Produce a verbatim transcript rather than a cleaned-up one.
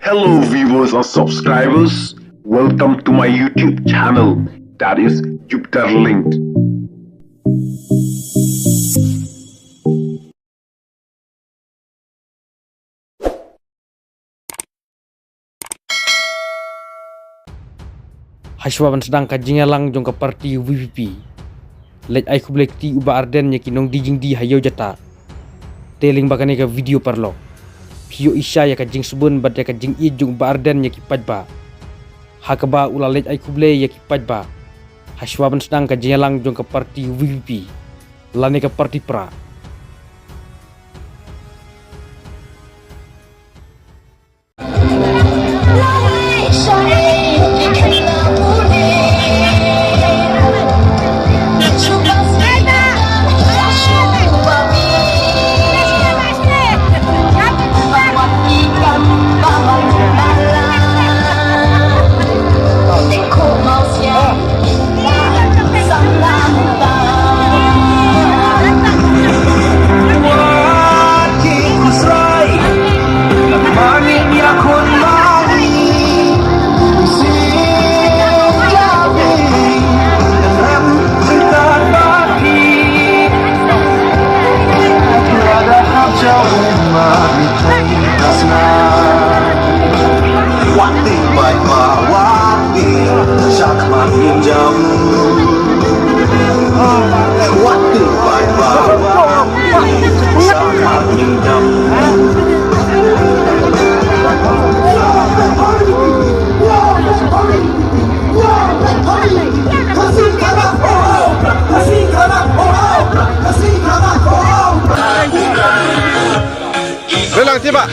Hello viewers and subscribers, welcome to my YouTube channel, that is Jupiter Linked. Hashwa ban sdang ka jingïalang jong ka parti VPP, leit ai khublei kti u Bah Ardent ïa ki nongdie jingdie ha ïew jata. Te lyngba kane ka video paralok, phi ïohi sha ïa ka jingsbun bad ïa ka jingïeit jong u Bah Ardent ïa ki paidbah, ha kaba u la leit ai khublei ïa ki paidbah hashwa ban sdang ka jingïalang jong ka parti VPP lane ka parti pra. Relang tiba.